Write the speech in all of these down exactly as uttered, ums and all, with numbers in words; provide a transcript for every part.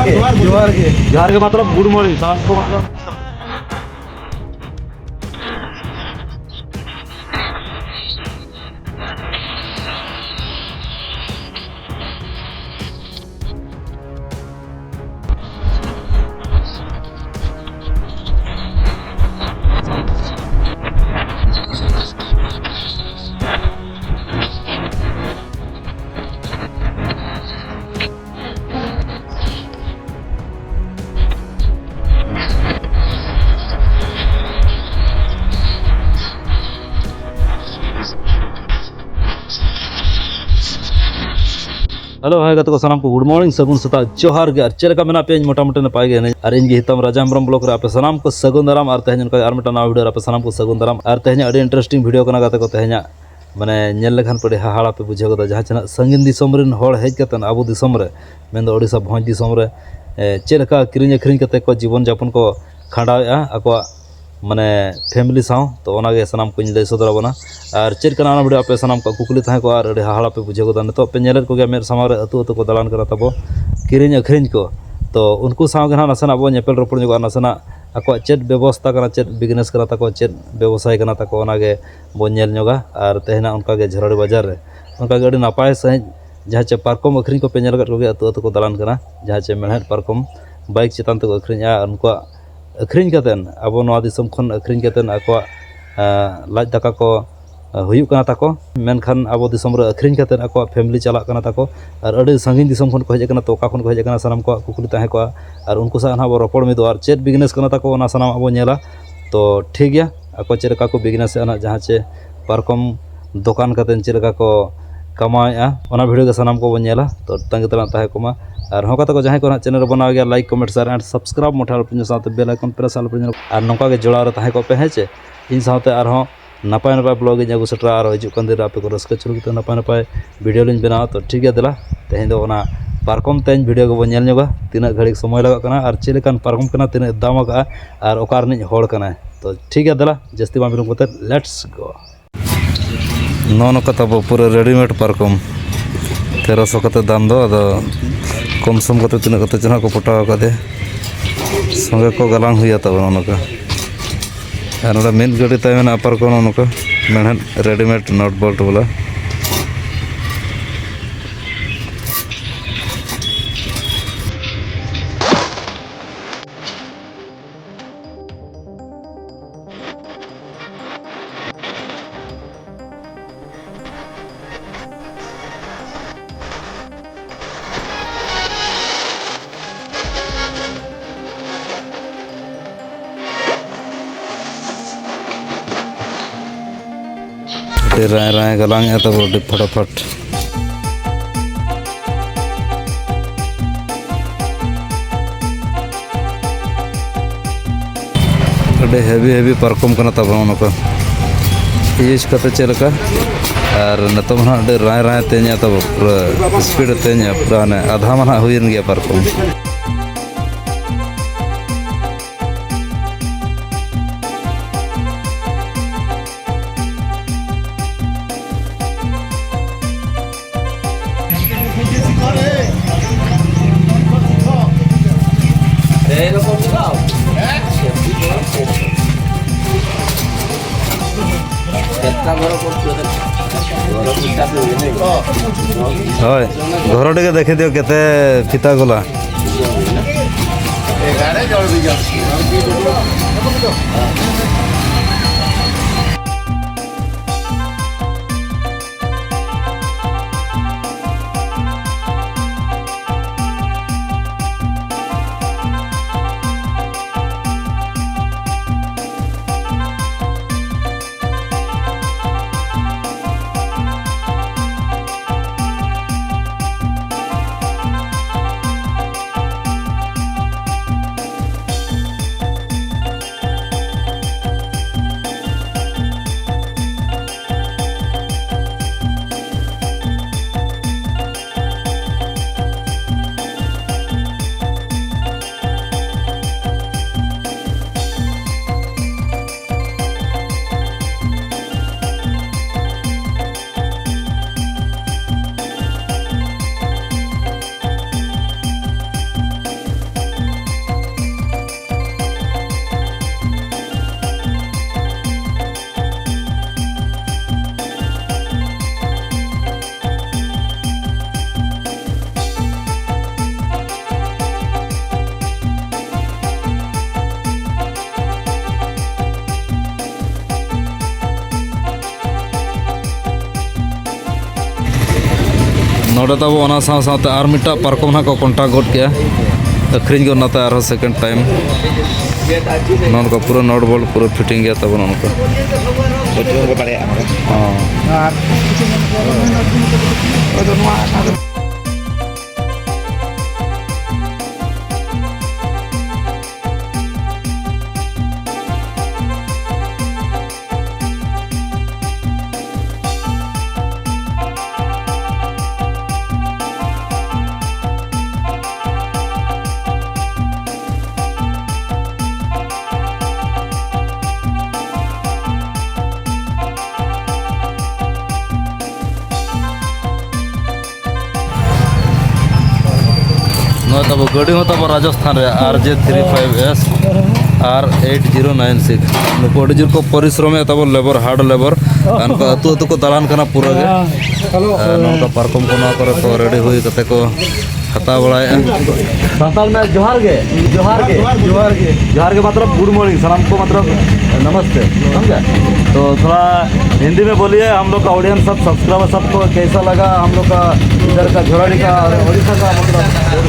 ᱡᱚᱦᱟᱨ ᱜᱮ᱾ ᱡᱚᱦᱟᱨ ᱜᱮ, ᱢᱚᱛᱞᱚᱵ, good morning, ᱥᱟᱱᱟᱢ ᱠᱚ, ᱢᱚᱛᱞᱚᱵ᱾ Hello, hi ᱜᱟᱛᱮ ᱠᱚ, ᱥᱟᱱᱟᱢ ᱠᱚ good morning, ᱥᱟᱹᱜᱩᱱ ᱥᱮᱛᱟᱜ, ᱡᱚᱦᱟᱨ ᱜᱮ᱾ ᱟᱨ ᱪᱮᱫ ᱞᱮᱠᱟ ᱢᱮᱱᱟᱜ ᱯᱮᱭᱟ? ᱤᱧ ᱢᱚᱴᱟᱢᱩᱴᱤ ᱱᱟᱯᱟᱭ ᱜᱮ ᱦᱮᱱᱟᱹᱧ᱾ ᱟᱨ ᱤᱧ ᱜᱮ ᱦᱤᱛᱟᱢ ᱨᱟᱡᱟ ᱦᱮᱢᱵᱨᱚᱢ ᱵᱞᱚᱜ ᱨᱮ ᱟᱯᱮ ᱥᱟᱱᱟᱢ ᱠᱚ ᱥᱟᱹᱜᱩᱱ ᱫᱟᱨᱟᱢ᱾ ᱟᱨ ᱛᱮᱦᱮᱧ ᱚᱱᱠᱟ ᱟᱨ ᱢᱤᱫᱴᱟᱝ ᱱᱟᱣᱟ video ᱨᱮ ᱟᱯᱮ ᱥᱟᱱᱟᱢ ᱠᱚ ᱥᱟᱹᱜᱩᱱ ᱫᱟᱨᱟᱢ᱾ ᱟᱨ ᱛᱮᱦᱮᱧᱟᱜ ᱟᱹᱰᱤ interesting video ᱠᱟᱱᱟ ᱜᱟᱛᱮ ᱠᱚ ᱛᱮᱦᱮᱧᱟᱜ᱾ ᱢᱟᱱᱮ, ᱧᱮᱞ ᱞᱮᱠᱷᱟᱱ ᱯᱮ ᱟᱹᱰᱤ ᱦᱟᱦᱟᱲᱟ ᱯᱮ ᱵᱩᱡᱷᱟᱹᱣ ᱜᱚᱫᱟ᱾ ᱡᱟᱦᱟᱸ ᱪᱮ ᱱᱟᱜ ᱥᱟᱺᱜᱤᱧ ᱫᱤᱥᱚᱢ ᱨᱮᱱ ᱦᱚᱲ ᱦᱮᱡ ᱠᱟᱛᱮ ᱟᱵᱚ ᱫᱤᱥᱚᱢ ᱨᱮ, ᱢᱮᱱᱫᱚ ᱳᱰᱤᱥᱟ ᱵᱷᱚᱸᱡᱽ ᱫᱤᱥᱚᱢ ᱨᱮ, ᱮ, ᱪᱮᱫ ᱞᱮᱠᱟ ᱠᱤᱨᱤᱧ ᱟᱹᱠᱷᱨᱤᱧ ᱠᱟᱛᱮ ᱠᱚ ᱡᱤᱵᱚᱱ ᱡᱟᱯᱚᱱ ᱠᱚ ᱠᱷᱟᱸᱰᱟᱣᱮᱫᱼᱟ ᱟᱠᱚᱣᱟᱜ, ᱢᱟᱱᱮ, family ᱥᱟᱶ᱾ ᱛᱚ ᱚᱱᱟᱜᱮ ᱥᱟᱱᱟᱢ ᱠᱚᱧ ᱞᱟᱹᱭ ᱥᱚᱫᱚᱨ ᱟᱵᱚᱱᱟ᱾ ᱟᱨ ᱪᱮᱫ ᱠᱟᱱᱟ ᱚᱱᱟ video ᱟᱯᱮ ᱥᱟᱱᱟᱢ ᱠᱚᱣᱟᱜ ᱠᱩᱠᱞᱤ ᱛᱟᱦᱮᱸ ᱠᱚᱜᱼᱟ ᱟᱨ ᱟᱹᱰᱤ ᱦᱟᱦᱟᱲᱟ ᱯᱮ ᱵᱩᱡᱷᱟᱹᱣ ᱜᱚᱫᱟ᱾ ᱱᱤᱛᱚᱜ ᱯᱮ ᱧᱮᱞᱮᱫ ᱠᱚᱜᱮᱭᱟ ᱢᱮᱫ ᱥᱟᱢᱟᱝ ᱨᱮ ᱟᱹᱛᱩ ᱟᱹᱛᱩ ᱠᱚ ᱫᱟᱬᱟᱱ ᱠᱟᱱᱟ ᱛᱟᱵᱚ ᱠᱤᱨᱤᱧ ᱟᱹᱠᱷᱨᱤᱧ ᱠᱚ᱾ ᱛᱚ ᱩᱱᱠᱩ ᱥᱟᱶ ᱜᱮ ᱱᱟᱦᱟᱜ ᱱᱟᱥᱮᱱᱟᱜ ᱟᱵᱚ ᱧᱮᱯᱮᱞ ᱨᱚᱯᱚᱲ ᱧᱚᱜᱚᱜᱼᱟ, ᱱᱟᱥᱮᱱᱟᱜ ᱟᱠᱚᱣᱟᱜ ᱪᱮᱫ ᱵᱮᱵᱚᱥᱛᱟ ᱠᱟᱱᱟ, ᱪᱮᱫ business ᱠᱟᱱᱟ ᱛᱟᱠᱚ, ᱪᱮᱫ ᱵᱮᱵᱚᱥᱟᱭ ᱠᱟᱱᱟ ᱛᱟᱠᱚ, ᱚᱱᱟᱜᱮ ᱵᱚᱱ ᱧᱮᱞ ᱧᱚᱜᱟ᱾ ᱟᱨ ᱛᱮᱦᱮᱧᱟᱜ ᱚᱱᱠᱟᱜᱮ ᱡᱷᱟᱹᱨᱟᱹᱲᱤ ᱵᱟᱡᱟᱨ ᱨᱮ ᱚᱱᱠᱟᱜᱮ ᱟᱹᱰᱤ ᱱᱟᱯᱟᱭ ᱥᱟᱺᱦᱤᱡ ᱡᱟᱦᱟᱸ ᱪᱮ ᱯᱟᱨᱠᱚᱢ ᱟᱹᱠᱷᱨᱤᱧ ᱠᱚᱯᱮ ᱧᱮᱞ ᱟᱠᱟᱫ ᱠᱚᱜᱮᱭᱟ, ᱟᱹᱛᱩ ᱟᱹᱛᱩ ᱠᱚ ᱫᱟᱬᱟᱱ ᱠᱟᱱᱟ, ᱡᱟᱦᱟᱸ ᱪᱮ ᱢᱮᱲᱦᱮᱫ ᱯᱟᱨᱠᱚᱢ bike ᱪᱮᱛᱟᱱ ᱛᱮᱠᱚ ᱟᱹᱠᱷᱨᱤᱧᱟ᱾ ᱟᱨ ᱩᱱᱠᱩᱣᱟᱜ ᱟᱹᱠᱷᱨᱤᱧ ᱠᱟᱛᱮᱫ ᱟᱵᱚ ᱱᱚᱣᱟ ᱫᱤᱥᱚᱢ ᱠᱷᱚᱱ ᱟᱹᱠᱷᱨᱤᱧ ᱠᱟᱛᱮᱫ ᱟᱠᱚᱣᱟᱜ, ᱟᱸ, ᱞᱟᱡ ᱫᱟᱠᱟ ᱠᱚ, ᱟᱸ, ᱦᱩᱭᱩᱜ ᱠᱟᱱᱟ ᱛᱟᱠᱚ᱾ ᱢᱮᱱᱠᱷᱟᱱ ᱟᱵᱚ ᱫᱤᱥᱚᱢ ᱨᱮ ᱟᱹᱠᱷᱨᱤᱧ ᱠᱟᱛᱮᱫ ᱟᱠᱚᱣᱟᱜ family ᱪᱟᱞᱟᱜ ᱠᱟᱱᱟ ᱛᱟᱠᱚ᱾ ᱟᱨ ᱟᱹᱰᱤ ᱥᱟᱺᱜᱤᱧ ᱫᱤᱥᱚᱢ ᱠᱷᱚᱱ ᱠᱚ ᱦᱮᱡ ᱟᱠᱟᱱᱟ, ᱛᱚ ᱚᱠᱟ ᱠᱷᱚᱱ ᱠᱚ ᱦᱮᱡ ᱟᱠᱟᱱᱟ, ᱥᱟᱱᱟᱢ ᱠᱚᱣᱟᱜ ᱠᱩᱠᱞᱤ ᱛᱟᱦᱮᱸ ᱠᱚᱜᱼᱟ᱾ ᱟᱨ ᱩᱱᱠᱩ ᱥᱟᱶ ᱱᱟᱦᱟᱜ ᱵᱚ ᱨᱚᱯᱚᱲ ᱢᱤᱫᱚᱜᱼᱟ ᱟᱨ ᱪᱮᱫ business ᱠᱟᱱᱟ ᱛᱟᱠᱚ, ᱚᱱᱟ ᱥᱟᱱᱟᱢᱟᱜ ᱵᱚ ᱧᱮᱞᱟ᱾ ᱛᱚ ᱴᱷᱤᱠ ᱜᱮᱭᱟ, ᱟᱠᱚ ᱪᱮᱫ ᱞᱮᱠᱟ ᱠᱚ business ᱮᱫᱼᱟ ᱱᱟᱦᱟᱜ, ᱡᱟᱦᱟᱸ ᱪᱮ ᱯᱟᱨᱠᱚᱢ ᱫᱚᱠᱟᱱ ᱠᱟᱛᱮᱫ ᱪᱮᱫ ᱞᱮᱠᱟ ᱠᱚ ᱠᱟᱢᱟᱣᱮᱫᱼᱟ, ᱚᱱᱟ video ᱜᱮ ᱥᱟᱱᱟᱢ ᱠᱚᱵᱚᱱ ᱧᱮᱞᱟ᱾ ᱛᱚ ᱛᱟᱺᱜᱤ ᱛᱟᱲᱟᱜ ᱛᱟᱦᱮᱸ ᱠᱚᱜ ᱢᱟ᱾ ᱟᱨ ᱦᱚᱸ ᱜᱟᱛᱮ ᱠᱚ, ᱡᱟᱦᱟᱸᱭ ᱠᱚ ᱱᱟᱦᱟᱜ channel ᱨᱮᱵᱚᱱ ᱱᱟᱣᱟ ᱜᱮᱭᱟ, like, comment, share and subscribe ᱢᱚᱴᱷᱟ ᱟᱞᱚᱯᱮ ᱦᱤᱲᱤᱧᱟ, ᱥᱟᱶᱛᱮ bell icon press ᱟᱞᱚᱯᱮ ᱦᱤᱲᱤᱧᱟ᱾ ᱟᱨ ᱱᱚᱝᱠᱟ ᱜᱮ ᱡᱚᱲᱟᱣ ᱨᱮ ᱛᱟᱦᱮᱸ ᱠᱚᱜ ᱯᱮ, ᱦᱮᱸ ᱪᱮ? ᱤᱧ ᱥᱟᱶᱛᱮ ᱟᱨᱦᱚᱸ ᱱᱟᱯᱟᱭ ᱱᱟᱯᱟᱭ vlog ᱤᱧ ᱟᱹᱜᱩ ᱥᱮᱴᱮᱨᱟ᱾ ᱟᱨᱦᱚᱸ ᱦᱤᱡᱩᱜ ᱠᱟᱱ ᱫᱤᱱ ᱨᱮ ᱟᱯᱮ ᱠᱚ ᱨᱟᱹᱥᱠᱟᱹ ᱦᱚᱪᱚ ᱞᱟᱹᱜᱤᱫ ᱛᱮ ᱱᱟᱯᱟᱭ ᱱᱟᱯᱟᱭ video ᱞᱤᱧ ᱵᱮᱱᱟᱣᱟ᱾ ᱛᱚ ᱴᱷᱤᱠ ᱜᱮᱭᱟ, ᱫᱮᱞᱟ ᱛᱮᱦᱮᱧ ᱫᱚ ᱚᱱᱟ ᱯᱟᱨᱠᱚᱢ ᱛᱮᱧ video ᱜᱮᱵᱚᱱ ᱧᱮᱞ ᱧᱚᱜᱟ, ᱛᱤᱱᱟᱹᱜ ᱜᱷᱟᱹᱲᱤᱡ ᱥᱚᱢᱚᱭ ᱞᱟᱜᱟᱜ ᱠᱟᱱᱟ ᱟᱨ ᱪᱮᱫ ᱞᱮᱠᱟᱱ ᱯᱟᱨᱠᱚᱢ ᱠᱟᱱᱟ, ᱛᱤᱱᱟᱹᱜ ᱫᱟᱢ ᱟᱠᱟᱜᱼᱟ ᱟᱨ ᱚᱠᱟ ᱨᱤᱱᱤᱡ ᱦᱚᱲ ᱠᱟᱱᱟᱭ᱾ ᱛᱚ ᱴᱷᱤᱠ ᱜᱮᱭᱟ, ᱫᱮᱞᱟ ᱡᱟᱹᱥᱛᱤ ᱵᱟᱝ ᱵᱤᱞᱚᱢ ᱠᱟᱛᱮ let's go᱾ ᱱᱚᱜᱼᱚ ᱱᱚᱝᱠᱟ ᱛᱟᱵᱚ ᱯᱩᱨᱟᱹ readymade ᱯᱟᱨᱠᱚᱢ᱾ ᱛᱮᱨᱚᱥᱚ ᱠᱟᱛᱮ ᱫᱟᱢ ᱫᱚ, ᱟᱫᱚ ᱠᱚᱢ ᱥᱚᱢ ᱠᱟᱛᱮ ᱛᱤᱱᱟᱹᱜ ᱠᱟᱛᱮ ᱪᱚ ᱱᱟᱦᱟᱜ ᱠᱚ ᱯᱚᱴᱟᱣ ᱟᱠᱟᱫᱮᱭᱟ᱾ ᱥᱚᱸᱜᱮ ᱠᱚ ᱜᱟᱞᱟᱝ ᱦᱩᱭᱟ ᱛᱟᱵᱚᱱᱟ ᱚᱱᱟ ᱠᱚ᱾ ᱟᱨ ᱱᱚᱰᱮ ᱢᱤᱫ ᱜᱟᱹᱰᱤ ᱛᱟᱭ ᱢᱮᱱᱟᱜᱼᱟ ᱯᱟᱨᱠᱚᱢ, ᱱᱚᱜᱼᱚ ᱱᱚᱝᱠᱟ ᱢᱮᱬᱦᱮᱫ readymade nut bolt ᱵᱟᱞᱟ᱾ ᱟᱹᱰᱤ ᱨᱟᱭ ᱨᱟᱭ ᱜᱟᱞᱟᱝ ᱮᱫ ᱛᱟᱵᱚ, ᱟᱹᱰᱤ ᱯᱷᱟᱴᱟᱯᱷᱟᱴ᱾ ᱟᱹᱰᱤ heavy heavy ᱯᱟᱨᱠᱚᱢ ᱠᱟᱱᱟ ᱛᱟᱵᱚᱱ ᱚᱱᱟ ᱠᱚ᱾ Use ᱠᱟᱛᱮ ᱪᱮᱫ ᱞᱮᱠᱟ? ᱟᱨ ᱱᱤᱛᱚᱜ ᱢᱟ ᱦᱟᱸᱜ ᱟᱹᱰᱤ ᱨᱟᱭ ᱨᱟᱭ ᱛᱮᱧᱟ ᱛᱟᱵᱚ, ᱯᱩᱨᱟᱹ speed ᱛᱮᱧᱟ, ᱯᱩᱨᱟᱹ ᱦᱟᱱᱮ ᱟᱫᱷᱟ ᱢᱟ ᱦᱟᱸᱜ ᱦᱩᱭᱮᱱ ᱜᱮᱭᱟ ᱯᱟᱨᱠᱚᱢ᱾ ᱦᱳᱭ, ᱜᱷᱚᱨᱚ ᱴᱤᱠᱟᱹ ᱫᱮᱠᱷᱮ ᱫᱤᱭᱳ ᱠᱮᱛᱮ ᱯᱷᱤᱛᱟ ᱜᱚᱞᱟ᱾ ᱱᱚᱰᱮ ᱛᱟᱵᱚ ᱚᱱᱟ ᱥᱟᱶ ᱥᱟᱶᱛᱮ ᱟᱨ ᱢᱤᱫᱴᱟᱝ ᱯᱟᱨᱠᱚᱢ ᱱᱟᱦᱟᱜ ᱠᱚ ᱠᱚᱱᱴᱟᱠᱴ ᱜᱚᱫ ᱠᱮᱜᱼᱟ, ᱟᱹᱠᱷᱨᱤᱧ ᱜᱚᱫ ᱱᱟᱛᱮ ᱟᱨᱦᱚᱸ ᱥᱮᱠᱮᱱᱰ ᱴᱟᱭᱤᱢ᱾ ᱱᱚᱜᱼᱚ ᱱᱚᱝᱠᱟ ᱯᱩᱨᱟᱹ ᱱᱚᱴ ᱵᱚᱞᱴ ᱯᱩᱨᱟᱹ ᱯᱷᱤᱴᱤᱝ ᱜᱮᱭᱟ ᱛᱟᱵᱚ ᱱᱚᱜᱼᱚ ᱱᱚᱝᱠᱟ᱾ ᱯᱟᱹᱴᱷᱩᱣᱟᱹ ᱦᱚᱸᱠᱚ ᱫᱟᱲᱮᱭᱟᱜᱼᱟ ᱱᱚᱰᱮ᱾ ᱦᱚᱸ᱾ ᱟᱨ ᱟᱫᱚ ᱱᱚᱣᱟ ᱱᱚᱣᱟ ᱛᱟᱵᱚ ᱜᱟᱹᱰᱤ ᱦᱚᱸ ᱛᱟᱵᱚ ᱨᱟᱡᱚᱥᱛᱷᱟᱱ ᱨᱮ R J three five S R eight zero nine six᱾ ᱱᱩᱠᱩ ᱟᱹᱰᱤ ᱡᱳᱨ ᱠᱚ ᱯᱚᱨᱤᱥᱨᱚᱢᱮᱫ ᱛᱟᱵᱚ, ᱞᱮᱵᱚᱨ, ᱦᱟᱨᱰ ᱞᱮᱵᱚᱨ᱾ ᱟᱨ ᱱᱚᱝᱠᱟ ᱟᱹᱛᱩ ᱟᱹᱛᱩ ᱠᱚ ᱫᱟᱬᱟᱱ ᱠᱟᱱᱟ ᱯᱩᱨᱟᱹ ᱜᱮ᱾ ᱦᱮᱸ, ᱦᱮᱞᱳ᱾ ᱟᱨ ᱱᱚᱝᱠᱟ ᱯᱟᱨᱠᱚᱢ ᱠᱚ ᱱᱚᱣᱟ ᱠᱚᱨᱮ ᱠᱚ ᱨᱮᱰᱤ ᱦᱩᱭ ᱠᱟᱛᱮ ᱠᱚ ᱦᱟᱛᱟᱣ ᱵᱟᱲᱟᱭᱮᱫᱼᱟ᱾ ᱥᱟᱱᱛᱟᱲ ᱢᱮ ᱡᱚᱦᱟᱨ ᱜᱮ, ᱡᱚᱦᱟᱨ ᱜᱮ, ᱡᱚᱦᱟᱨ ᱜᱮ, ᱡᱚᱦᱟᱨ ᱜᱮ, ᱢᱚᱛᱞᱚᱵ ᱜᱩᱰ ᱢᱚᱨᱱᱤᱝ ᱥᱟᱱᱟᱢ ᱠᱚ, ᱢᱚᱛᱞᱚᱵ ᱱᱚᱢᱚᱥᱛᱮ, ᱥᱚᱢᱡᱷᱟ? तो थोड़ा हिंदी में बोलिए, हम लोग का ऑडियंस सब, सब्सक्राइबर सबको कैसा लगा हम लोग का इधर का झोराड़ी का, उड़ीसा का, मतलब?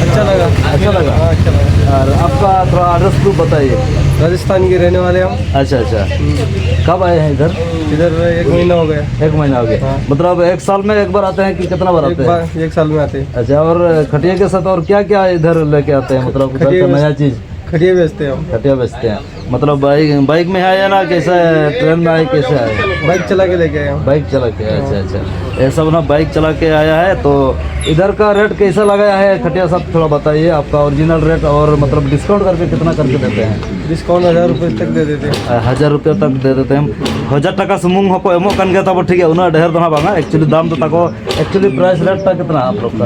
अच्छा लगा। अच्छा लगा। हाँ, अच्छा लगा। और आपका थोड़ा एड्रेस प्रूफ बताइए। राजस्थान के रहने वाले हम। अच्छा, अच्छा। हम्म। कब आए हैं इधर? इधर एक महीना हो गया। एक महीना हो गया। हाँ। मतलब एक साल में एक बार आते हैं कि कितना बार आते हैं? एक बार, एक साल में आते हैं। अच्छा, और खटिया के साथ और क्या क्या इधर लेके आते हैं, मतलब उधर खटिया का में नया चीज? खटिया बेचते हैं हम। खटिया बेचते हैं। मतलब बाइक, बाइक में आए हैं ना, कैसे है? ट्रेन में आए, कैसे आए? बाइक चला के लेके आए हम। बाइक चला के, अच्छा, हाँ। अच्छा। ये सब ना बाइक चला के आया है, तो इधर का रेट कैसा लगाया है खटिया साहब, थोड़ा बताइए, आपका ओरिजिनल रेट, और मतलब डिस्काउंट करके कितना करके देते हैं? डिस्काउंट हज़ार रुपये तक दे देते हैं। ᱦᱟᱡᱟᱨ ᱨᱩᱯᱤᱭᱟ ᱛᱟᱠ ᱫᱮ ᱫᱮᱛᱮ ᱦᱮᱢ᱾ ᱦᱟᱡᱟᱨ ᱴᱟᱠᱟ ᱥᱩᱢᱩᱝ ᱦᱚᱸᱠᱚ ᱮᱢᱚᱜ ᱠᱟᱱ ᱜᱮᱭᱟ ᱛᱟᱵᱚ, ᱴᱷᱤᱠ ᱜᱮᱭᱟ, ᱩᱱᱟᱹᱜ ᱰᱷᱮᱨ ᱫᱚ ᱦᱟᱸᱜ ᱵᱟᱝᱟ, ᱮᱠᱪᱩᱭᱮᱞᱤ ᱫᱟᱢ ᱫᱚ ᱛᱟᱠᱚ, ᱮᱠᱪᱩᱭᱮᱞᱤ ᱯᱨᱟᱭᱤᱥ ᱨᱮᱴ ᱴᱟ ᱠᱤᱛᱱᱟ ᱟᱯ ᱞᱳᱜ ᱠᱟ?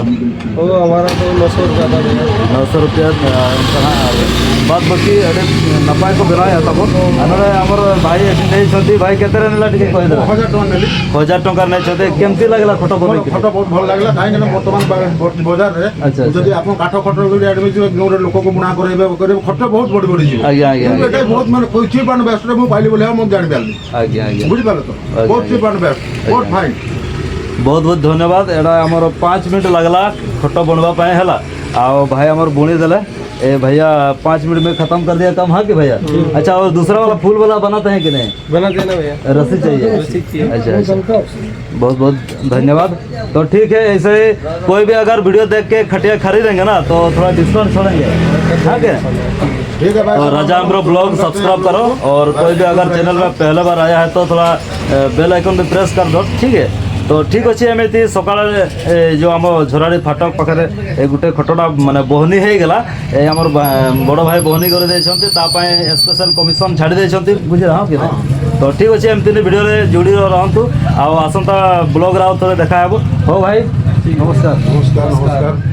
वो हमारा तो नौ सौ रुपया था भैया। ᱱᱚᱥᱚ ᱨᱩᱯᱤᱭᱟ, ᱟ, ᱚᱱᱠᱟ ᱦᱟᱸᱜ, ᱟᱨ ᱵᱟᱫ ᱵᱟᱹᱠᱤ ᱟᱹᱰᱤ ᱱᱟᱯᱟᱭ ᱠᱚ ᱵᱮᱱᱟᱣᱮᱫᱼᱟ ᱛᱟᱵᱚ᱾ ᱟᱨ ᱱᱚᱰᱮ ᱟᱢᱟᱨ ᱵᱷᱟᱭ ᱮᱠ ᱱᱮᱭ ᱥᱟᱛᱷᱤ, ᱵᱷᱟᱭ ᱠᱮᱛᱮ ᱨᱮ ᱱᱮᱞᱟ ᱴᱤᱠᱤ ᱠᱚ ᱤᱫᱷᱟᱨ? ହଜାର ଟଙ୍କା ନେଲି। ହଜାର ଟଙ୍କା ନେଇଛନ୍ତି, କେମିତି ଲାଗିଲା ଖଟ ଭଲ, ବନେଇକି? ଖଟ ବହୁତ ଭଲ ଲାଗିଲା, କାହିଁକି ନା ବର୍ତ୍ତମାନ ବା-, ବ-, ବଜାରରେ ଆଚ୍ଛା, ଆଚ୍ଛା। ଯଦି ଆପଣ କାଠ ଖଟ ଯଦି ଆଡମିଟ୍ ଗୋଟେ ଲୋକକୁ ବୁଣା କରେଇବେ, କରିବେ, ଖର୍ଚ୍ଚ ବହୁତ ବଢି ବଢିଯିବ। ଆଜ୍ଞା, ଆଜ୍ଞା, କିନ୍ତୁ ଆଜ୍ଞା। ଏଇଟା ବହୁତ ମାନେ ଚିପ୍ ଆଣ୍ଡ ବେଷ୍ଟରେ ମୁଁ ପାଇଲି ବୋଲି ମୁଁ ଜାଣିପାରିଲି। ଆଜ୍ଞା, ଆଜ୍ଞା। ବୁଝିପାରିଲେ ତ? ଆଜ୍ଞା, ବହୁତ ଆଜ୍ଞା। ଚିପ୍ ଆଣ୍ଡ ବେଷ୍ଟ, ଆଜ୍ଞା। ବହୁତ ଫାଇନ୍। बहुत बहुत धन्यवाद। एड़ा हमर पाँच मिनट लगला फोटो बनवा पाए हला। आओ भाई हमर बुणी देले। ए भैया, पाँच मिनट में खत्म कर दिया काम, हाँ कि भैया? अच्छा, और दूसरा वाला फूल वाला बनाते हैं कि नहीं? बना देना भैया। रस्सी चाहिए? रस्सी चाहिए। अच्छा, अच्छा। बहुत बहुत धन्यवाद। तो ठीक है, ऐसे ही कोई भी अगर वीडियो देख के खटिया खरीदेंगे ना, तो थोड़ा डिस्काउंट छोड़ेंगे, ठीक है? ठीक है भाई। तो राजा अम्ब्रो ब्लॉग सब्सक्राइब करो, और कोई भी अगर चैनल में पहले बार आया है तो थोड़ा बेल आइकन भी प्रेस कर दो, ठीक है? तो ठीक ଅଛି, ଏମିତି ସକାଳେ ଏ ଯୋଉ ଆମ ଝରାଡ଼ି ଫାଟକ ପାଖରେ ଏ ଗୋଟେ ଘଟଣା ମାନେ ବହନି ହେଇଗଲା। ଏ ଆମର ବା- ବଡ଼ ଭାଇ ବହନି କରି ଦେଇଛନ୍ତି, ତା ପାଇଁ ସ୍ପେଶାଲ କମିଶନ ଛାଡ଼ି ଦେଇଛନ୍ତି, ବୁଝିଲ? ହଁ କି ନାଇଁ? ତ ଠିକ୍ ଅଛି, ଏମିତି ଭିଡ଼ିଓରେ ଯୋଡ଼ି ରହନ୍ତୁ। ଆଉ ଆସନ୍ତା ବ୍ଲଗ୍ରେ ଆଉ ଥରେ ଦେଖା ହେବ। ହଉ ଭାଇ, ନମସ୍କାର। ନମସ୍କାର, ନମସ୍କାର।